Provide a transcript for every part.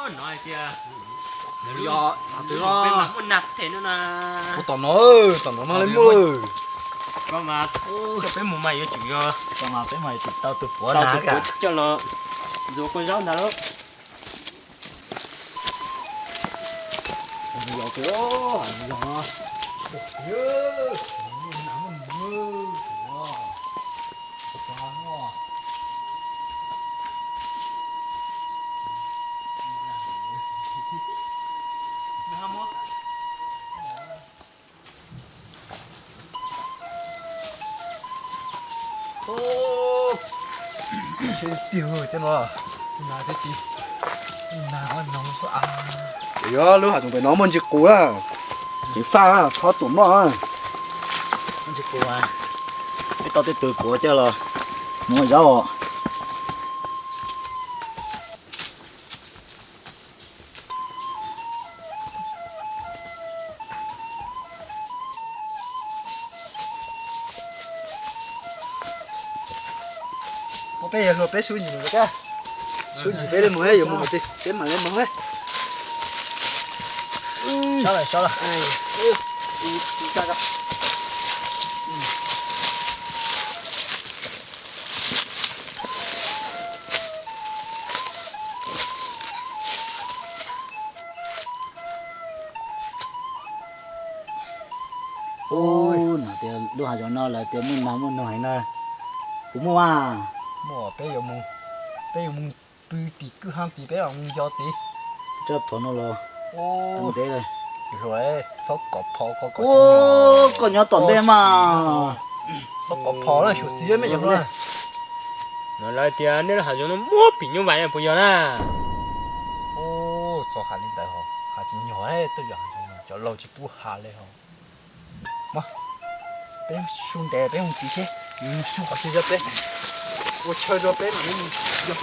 No hais tias yog peb mas muaj nag them no na. Tom no, tom no mas muaj. Koj mas coj peb mus mas yuav tsum yog, peb mas yuav tsum tau tus puav tau tus puav coj los ntxuav kua zaub ntag lauj. Seb tiag cov no, nag thiab tsis nag no xwb a. Yog lub hav zoov pem no muaj ntsis qus na, tseem faj na, txhob tuam mloj na. Muaj ntsis qus, peb tau tej tus puav coj los mus ua zaub os. Peb yog hluas peb sub ntsis mus, sub ntsis peb li mus, yuav mus qhov twg peb mam li mus. Ub, no tias lub hav zoov no lawv tias muaj nag muaj noog heev na. Puas muaj? Muaj, peb yuav mus, peb yuav mus pw tim kwj ha tid, peb yuav mus nco tid. Tso phom no los ntev lawm. Txhob kom phom, koj nyob tom ntej mas. Txhob kom phom na, xyuam xim me nyuam na. No lawv tias nej lub hav zoov no muaj pim nyuj vais puas yog na? Ub, txhob hais li ntawd ho, hais tsis nyog, tuaj yos hav zoov no cov laus tsis pub hais li ho. Peb su ntev, peb mus tid seb, su qhov twg rau peb, ua chaw rau peb mam li mus yos.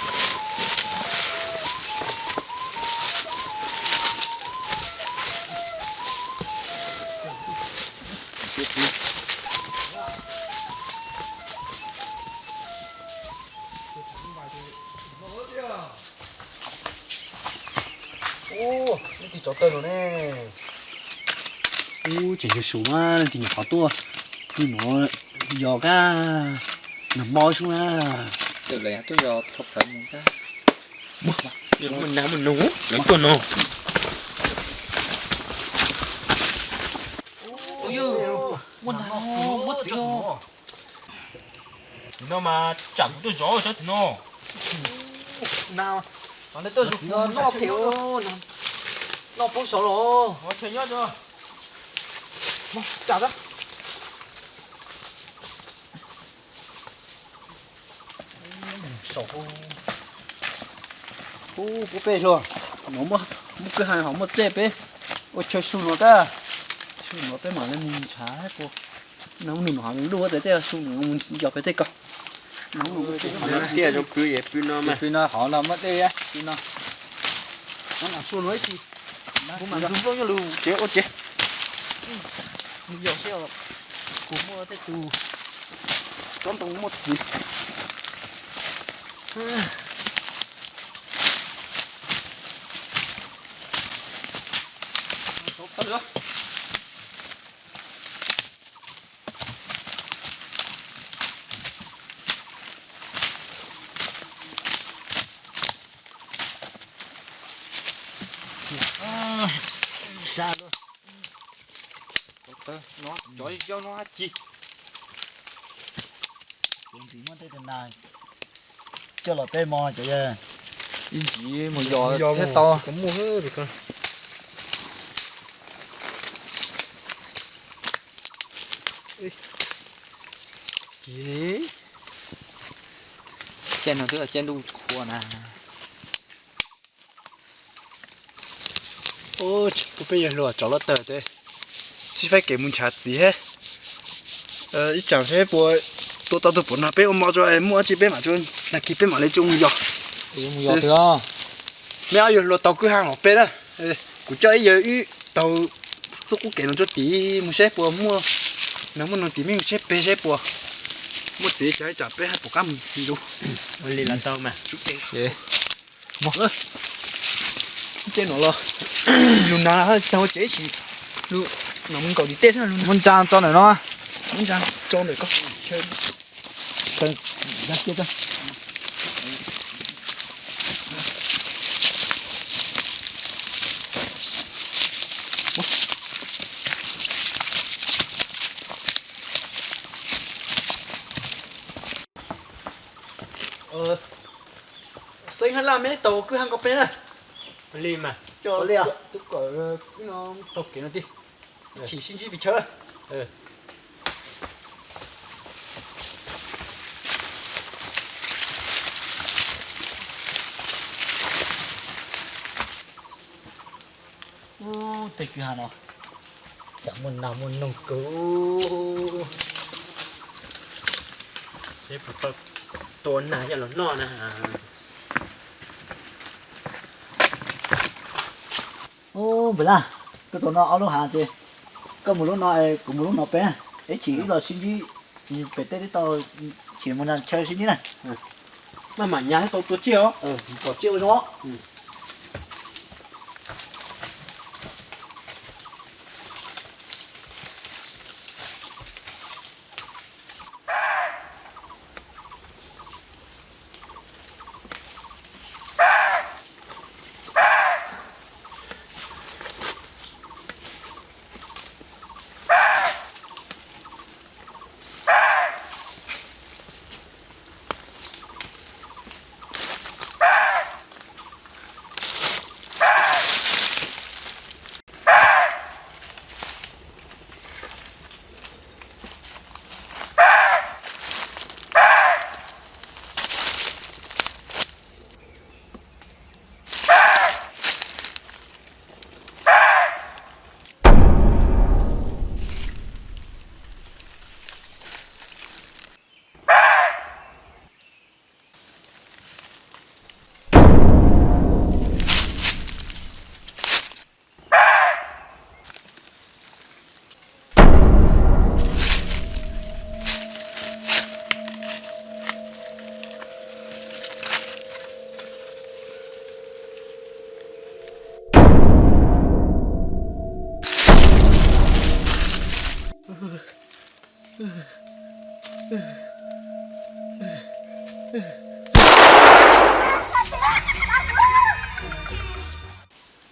Ub, nej tig tsov tawg los ne. Ub, tseem yog su mas leej twg nyuam qhuav tuaj, tus no yos kab nag hmo xwb na. Twb lawv tuaj yos txog plawv mus kab. Muaj nag muaj noog lawv tuaj no. Muaj nag muaj txiv. Txiv no mas tsam kuv tuaj zov sab txiv no. Nag, noj them, noj poob saud los. Ub, pub peb hluas, no muaj kwj ha ho muaj tej peb ua chaw su no kab. Su no peb mam li mus ntshav, no mus nug no luj ua tes tej su no mus yos peb tej ko. Tiaj zoo pw es pw no mas pw no hov no muaj dej pw no. Su no ib si. Kuv mam nrug Nplooj nyob lub tsev ua tsev. Mus yos seb os, kuv muaj tej tus tsob ntoo muaj txiv. Sab luaj. Cov yau no dab tsi? Kuv ntxiv muab tej tus nas coj los peb mov cov yawg. Ib ntxiv mus yos thiab tau. Caij no twb caij ntuj qhua na. Ub, peb yawg hluas tsov loj tawg tes sib faib kev mus ntshav txiv thiab. Ib tsam seb puas tua tau tus pom no peb ua mov tso, muaj dab tsi peb mam tso, nag kis peb mam li tso mus yos. Meb ob yawg hluas taug kwj ha los peb na. Kuv coj ib yawg wb taug txoj qub kev no tso tid mus seb puas muaj nas muaj noog tim, mej mus seb peg seb puas muaj txiv cas ib tsam peb haj pom qab mus zuv. Ua li los tau mas. Tej no los lug nas tag ua tsev ib sim, lug no mus nkaum tim tej xwb, muab ntsa tso ntawm no, muab ntsa tso ntawm ko. Xeeb hab laj meb taug kwj ha nkaus peb na. Li mas. Coj li tub kawm no taug kev no ti, chim sib ntsib pes tsawg. Ub, tej kwj ha no tsam muaj nas muaj noog kawg. Seb puas tau tua nas coj los noj na. Ub, npawg Laj, koj tau noj ob lub hav ces koj mus lub no, kuv mus lub no peb, ib chim wb los sib ntsib pem teb teb tau, chim mus nrog chaw sib ntsib na. Maj mam nyas tau tua tsiaj os. Kom tsiaj ua zoo.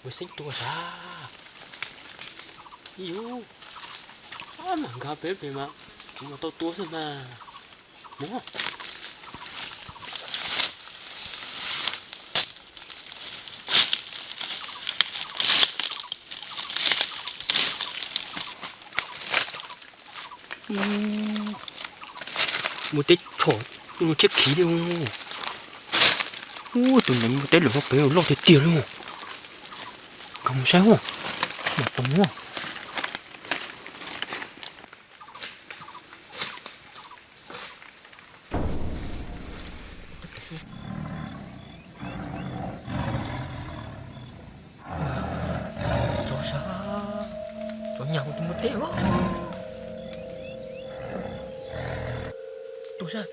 Ua xeeb tua sav. Ib yus, ab, mas nkag pem pem mas kuv mas tau tua xwb mas. Mus. Muaj teb tshom, muaj tshiab khiv li. Ub, tus nees muaj teb lawm hauv pem loj tiag tiag li. Nkag mus saib hauv, mam tau muab. Sab, tsuas nyag kuv tus npua teb. Tuaj sab,